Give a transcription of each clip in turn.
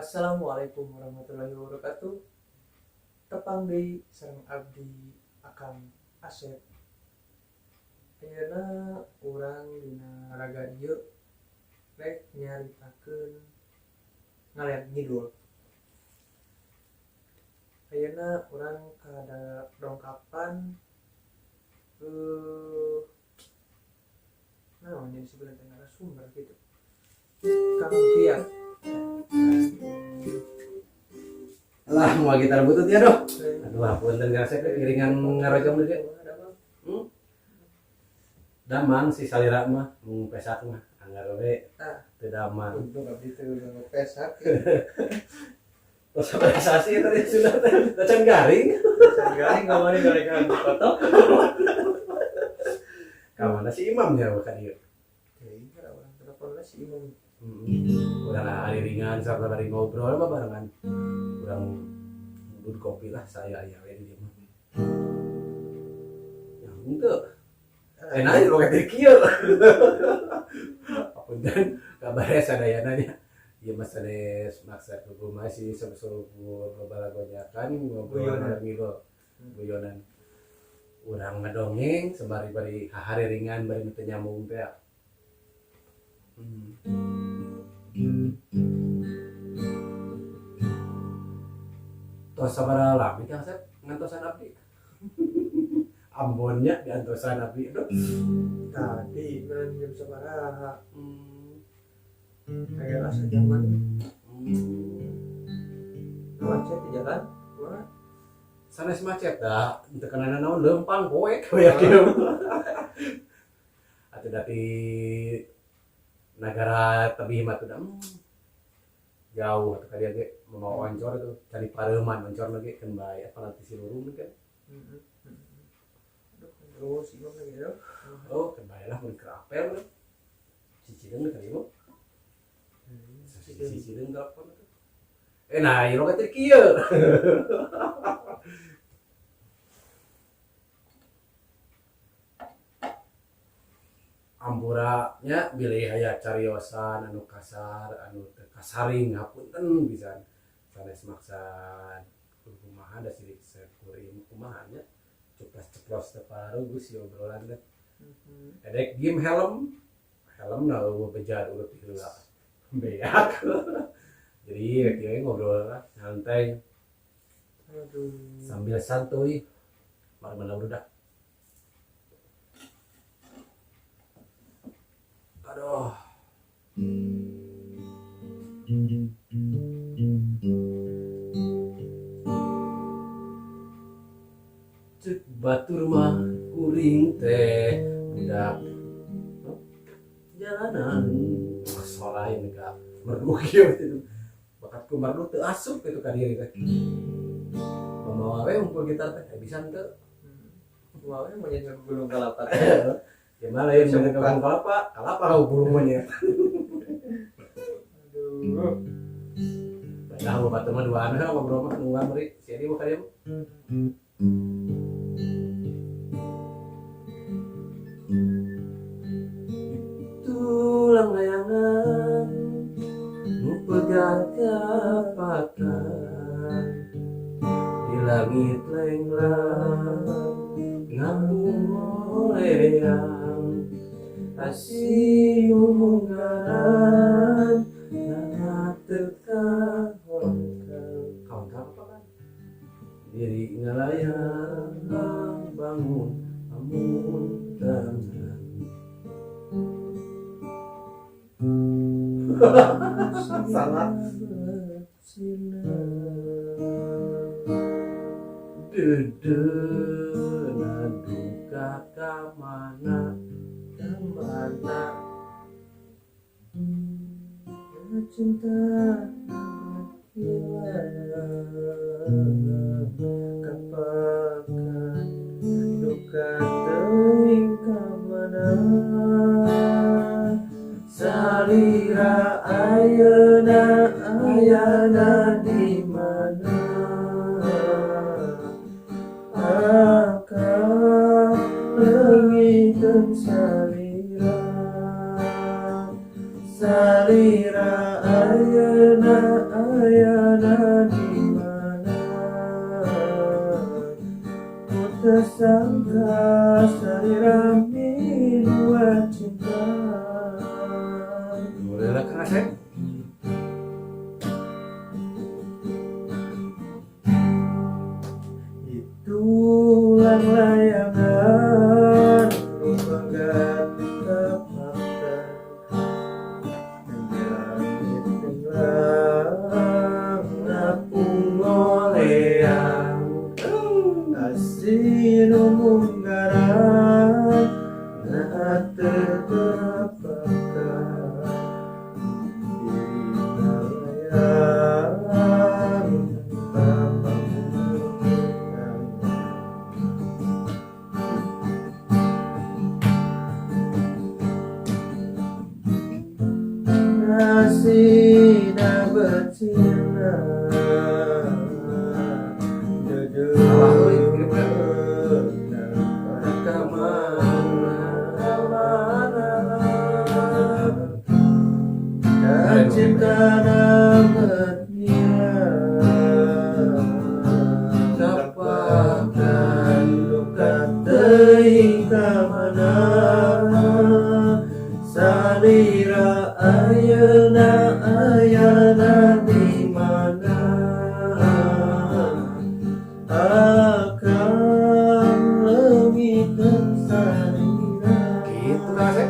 Assalamualaikum warahmatullahi wabarakatuh. Tepang deui sareng abdi, Akang Asep. Ayeuna urang dina raga ieu rek nyaritakeun ngaler ngidul. Ayeuna urang kada dongkapan naon nya disebutna teh, narasumber gitu. Kang Fiat. Lah, mau gitar butut ya, doh. Aduh, hapunten ngarasek iringan ngarojong deui. Damang si salira mah, mung pesak mah anggar we Ah. teu damang. Untung abdi teu pesak. Tos sasi tadi sudah teh, can garing. Garing kamari garing foto. Ka mana si imamnya bukan ieu? Teuing kada urang telepon lah si Imam. Heeh. Urang ringan sarta bari ngobrol mah barengan. Urang ngudud kopi lah, saya aya we di dieu mah. Nyambung teu? Enak lo kayak kieu. Apunten kabare sadayana nya. Ieu mah sanes maksa kumaha sih, sabukur babalagonyakan ngobrol. Guyonan. Ngidul. Guyonan. Urang ngadongeng sembari bari hahariringan bari nu teu nyambung teh. Tos sabaraha lami, Kang Sep, ngantosan abdi? Ambonnya diantosan abdi. Aduh. Tadi meureun jam sabaraha? Kayak rasa zaman. Macet di jalan. Kumaha? Sanes macet dah, teu kenana naon, leumpang poek we kieu. Atuh dari nagara tebih mah tuh dah, jauh atuh ka dieu ge mau oncor tuh cari pareuman oncor lagi keun bae apa nanti silurung kan. Heeh. Aduh, terus Imam lagi aduh. Oh, keun bae lah mun keur apel mah. Si Cideung ka dieu. Si Cideung telepon tuh. Eh, nah, ieu teh kieu. Ampura nya bilih aya cariosan anu kasar, anu teu kasaring, hapunten pisan. Sanes maksad kumaha da sirik sakuring kumaha nya. Ceplos-ceplos teu parugus si obrolan teh. Edek game helm, helm na eueuh beja urut heula. Beak. Jadi rek ieu ngobrol lah santai. Aduh. Sambil santuy. Mari mana udah. Aduh. Cek batur mah kuring teh budak jalanan. Solain ka merdu kieu gitu. Bakatku merdu teu asup gitu ka diri teh. Mamawa we ngumpul gitar teh bisa teu. Kumaha we monyet ngagulung kalapa. Ya malah yang bener kampung kalapa, kalapa kau gulung monyet. Aduh. Baiklah, mau batu mah dua anak ngobrol mah nungguan meri. Si Edi bukan dia. Tulang layangan nu pegang kapatan di langit lenglang ngapung oleang asih munggaran nana teka kawan apa kan diri ngalayang bangun amun tangan. Salah. Dedeuna duka ka mana? Kamana cinta hilang kapakan duka teuing kamana salira ayeuna ayana di mana akan leungiteun salira salira ayeuna. Layang-layangan lumagan tapakan langit tenglang ngapung ngoleang asin munggaran na terpakan diri layang tanpa pamungan. Nasina becina. Salah euy, mirip kan? Ka mana? Mana dan cinta dapat hilang Dapatkan luka teuing ka mana salira ayeuna ayana di mana akan leungiteun salira. Gitu kan sih.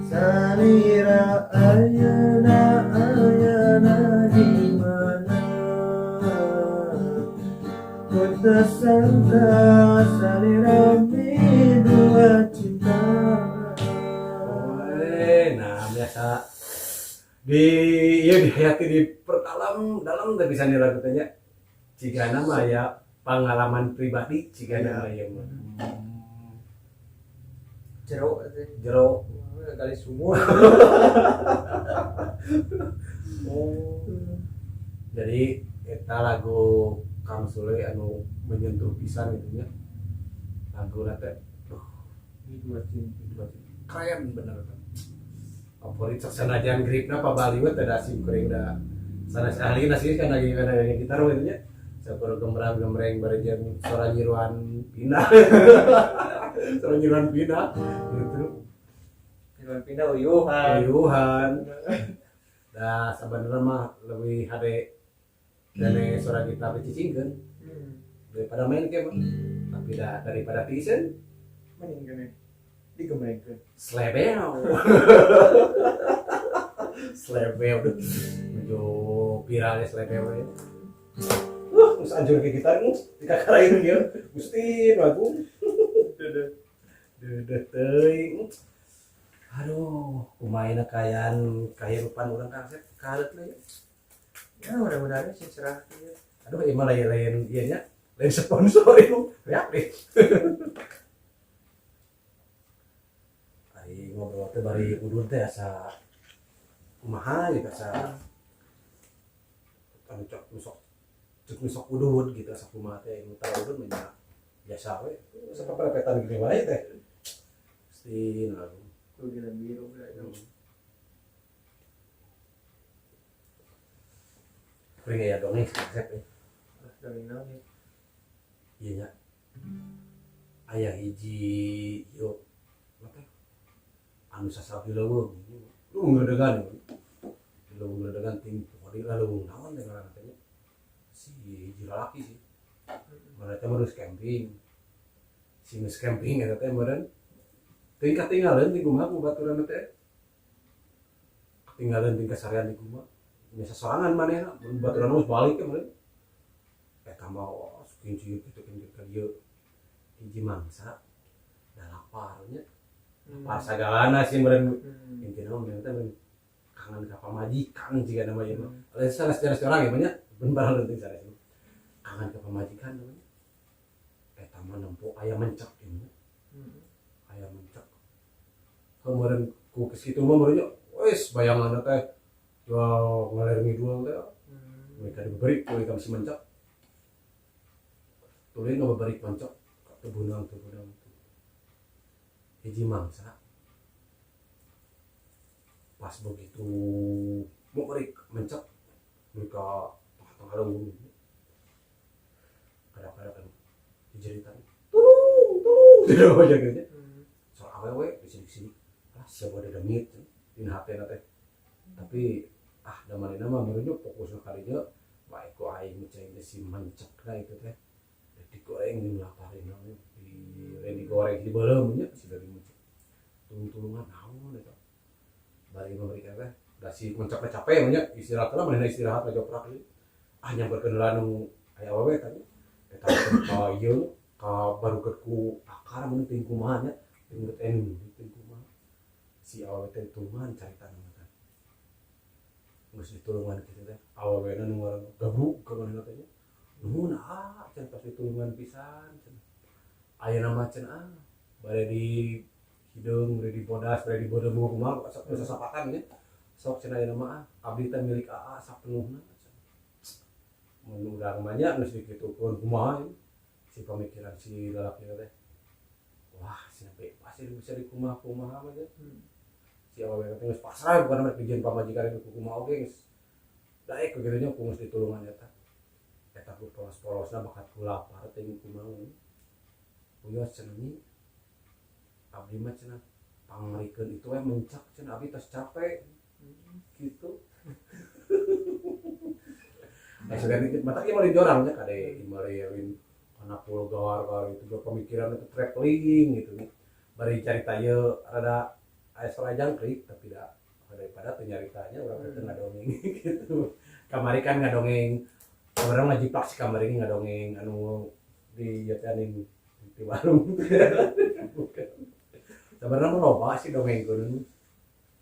Salira ayeuna ayana di mana ku tersangka salira dua cinta. Nah, biasa di iya dihayati di perdalam dalam teh bisa nih lagu teh nya. Jigana mah ya pengalaman pribadi jigana mah ya mah. Jero teh. Jero. Wah, kali sumur. Oh. Jadi eta lagu Kang Sule anu menyentuh pisan gitu nya. Lagu teh duh, Ini dua cinta. Keren bener kan. Favorit sok sanajan gripna pa Bali we teh da sim kuring da sanes ahli sih kan lagi kan ada gitar gitu nya. Sakur gembrang-gembreng bari jeung suara nyiruan pindah. Suara nyiruan pindah gitu. Nyiruan pindah uyuhan. Uyuhan. Da sabenerna mah lebih hade dane suara gitar dicicingkeun daripada main ke mah. Tapi da daripada tiiseun Mending kene digembrengkeun. Slebeo. Slebeo duh. Menuju viralnya slebeo ya. Geus anjur ke gitar geus dikakarain ieu. Gusti lagu. Deudeuh teuing. Aduh, kumaha kaayaan kahirupan urang Kang Asep kahareut ya. Ya mudah-mudahan sih cerah ya. Aduh, ieu mah lain lain ieu nya. Lain sponsor ieu. Ya deh. Ari ngobrol teh bari udud teh asa kumaha gitu, asa anu cok nusok cek nusok udud gitu, asa kumaha teh nu tara udud mah nya biasa we. Asa papepetan gini wae teh. Pasti lagu. Gila biru berarti. Kuring aya dongeng resep ya. Ah, dongeng naon ya? Iya nya. Aya hiji yo apa teh? Anu sasab di leuweung. Lu ngeudegan. Di leuweung ngeudegan ting pokoknya lah leuweung naon teh ngaranna teh nya. Si hiji lalaki sih. Mana teh geus camping. Si geus camping eta teh meureun teuing katinggalan di kumaha ku baturan teh. Ketinggalan ting kasarean di kumaha. Nya sasorangan manehna, mun baturan geus balik ya meureun. Eta mah wah kincir kitu kincir ka dieu. Hiji mangsa da lapar nya. Lapar sagalana sih meureun. Intina mah meureun teh meureun kangen ka pamajikan jiga nama ieu mah. Lain sanes orang ya mah nya, beun barang leutik sanes mah. Kangen ka pamajikan namanya. Eta mah nempo aya mencek ieu mah. Aya mencek. Kemarin ku ke situ mah meureun nya, wes bayanganna teh jual ngalir ngidul teh. Mereka diberi kulit si mencek. Tuluy ngabeberik mencek ka teu beunang. Hiji mangsa. Pas begitu mau berik mencek mereka tengah-tengah leuweung. Kadang-kadang kan dijeritan. Tolong, tolong. Tidak aja gitu. Soal awewe di sini-sini. Ah, siapa ada demit dina hatena teh. Tapi ah da manehna mah meureun fokusna ka dinya bae ku aing cai teh si mencek lah itu teh. Digoreng jeung lapar naon di lain digoreng dibeuleum nya si Beri muncul. Tulung-tulungan naon eta. Bari memberikan teh da si Moncek teh capek nya istirahat lah manehna istirahat ngajoprak ieu. Ah, nyamperkeun heula nu aya awewe tadi. Eta teh ka ieu ka barukeut ku akar mun teuing kumaha nya. Teuing teuing kumaha. Si awewe teh tulungan carita mah teh. Geus ditulungan kitu teh awewena nu ngaranna gabrug ka manehna teh nya. Nuhun ah cenah tos ditulungan pisan cenah. Ayeuna mah cenah ah bade di hideung, bade dibodas, bade dibeuleum kumaha sok geus sasapatan nya. Sok cenah ayeuna mah ah abdi teh milik aa sapenuhna cenah. Mun urang mah nya geus dikitukeun kumaha ieu. Si pamikiran si lalaki teh. Wah, cenah bebas ieu bisa dikumaha-kumaha mah nya. Si awewe teh geus pasrah bukan rek dijieun pamajikan ku kumaha oge geus daek kitu nya ku geus ditulungan eta. Eta ku polos-polosna bakat ku lapar teh kumaha. Uyos cenah nyi. Abdi mah cenah pangrikeun itu we mencak cenah abdi tos capek gitu. Eh sudah dikit mata ieu mah jorang nya kade ieu kana pulgar itu juga pemikiran itu traveling gitu. Bari carita ieu rada aya suara jangkrik tapi da daripada teu nyaritanya urang teh ngadongeng gitu. Kamari kan ngadongeng urang ngajiplak si kamari ngadongeng anu di ieu teh ning di warung. Sebenarnya mah loba sih dongeng kudu.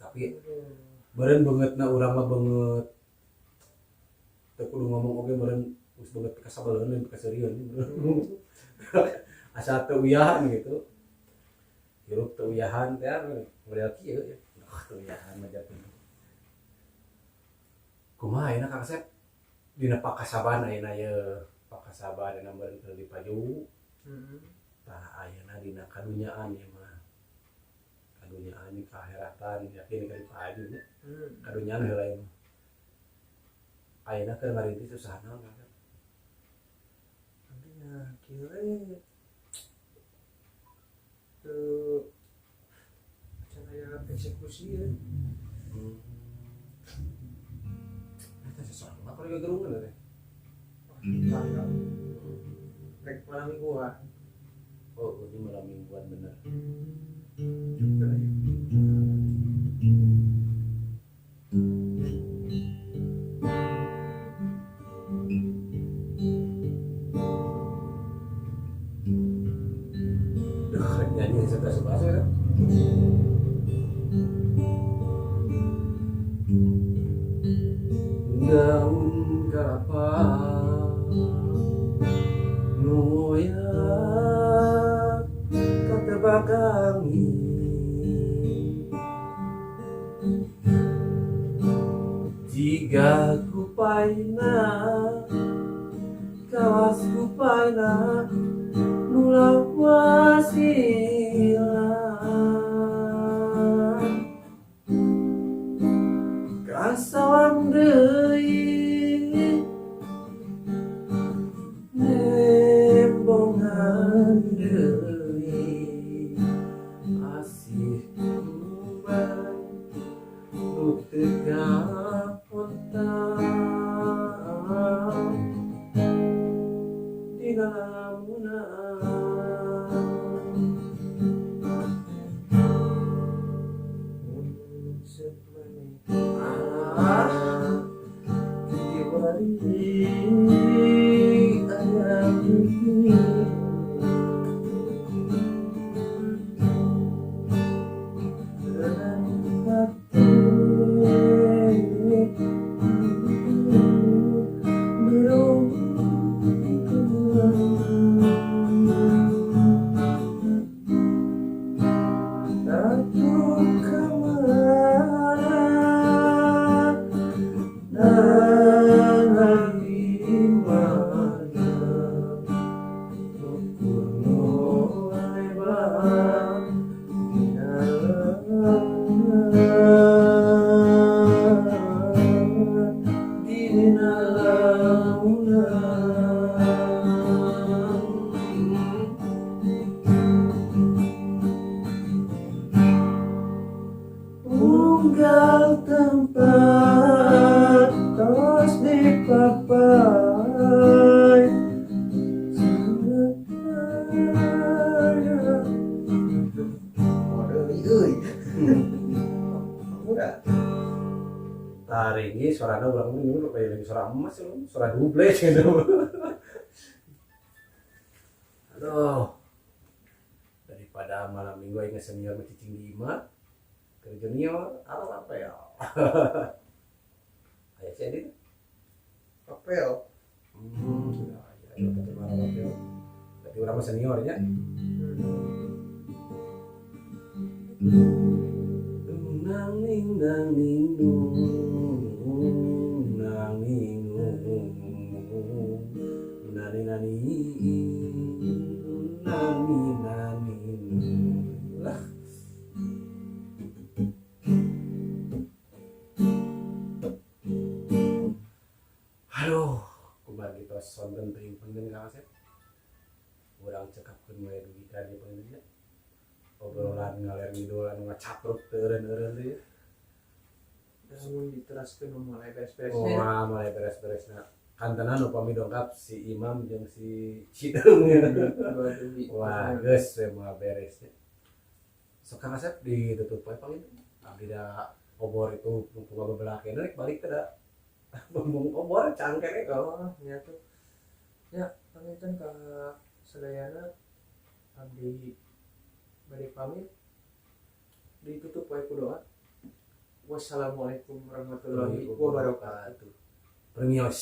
Tapi beureun beungeutna urang mah beungeut teu kudu ngomong oge beureun geus beungeut pikasabeleun dan pikaseurieun. Asa teu uyahan gitu. Hirup teu uyahan teh model kieu ya. Teu uyahan mah jatuh. Kumaha ayeuna Kang Asep? Dina pakasaban ayeuna ye, pakasaban ayeuna meureun keur dipaju. Tah ayeuna dina kadunyaan ieu mah. Kadunyaan jeung kaakheratan yakin ka dipaju nya. Kadunyaan heula ieu mah. Ayeuna keur ngarintis usaha naon Kang Asep? Abdi nya kieu we. Teu can aya eksekusi ya. Eta seseorang apa lagi gerungan teh? Wah, rek malam mingguan. Oh, ini malam mingguan bener. Juga ya. Duh, rek nyanyi serta sebahasa ya. Daun kelapa nu ngoyak katebak angin, jiga kupaina kawas kupaina nu lawas hilang kasawang deui nembongan deui asih kuban nu teu kapontan dina lamunan. Mun seuk maneh Ah, Kiwari aya mimpi terang hati belum. Atuh kamana nang di mana ukur nu lebar dina lamunan, dina lamunan. Unggal tempat tos dipapai. Suarana urang mah nyuruh kayak lagi suara emas ya, suara duble gitu. Aduh. Daripada malam minggu aing senior mah cicing di imah, ke junior, ala apa ya? Aya sih ini. Apel. Ya, ya, ya, marah apel. Berarti urang mah seniornya. Nang ning nang ning nung nang ning nung nani nani nani nani nung lah. Aduh, kumaha gitu sonten teuing penting Kang Asep. Urang cekapkeun we dugi ka dieu panginten nya. Obrolan ngaler ngidul anu ngacapruk teu eureun-eureun teh. Lamun diteraskeun mulai beres-beresnya. Oh, ah, mulai beres-beresna. Kantenan upami dongkap si Imam jeung si Cideung ya. Wah, geus we moal beresnya. Sok Kang Asep ditutup we panginten. Abdi da obor itu mumpung ngabebelak rek balik teh da. Mumpung obor cangkene. Oh, nya tuh. Ya, panginten ka sadayana abdi bade pamit. Ditutup wae ku doa. Wassalamualaikum warahmatullahi wabarakatuh. Permios.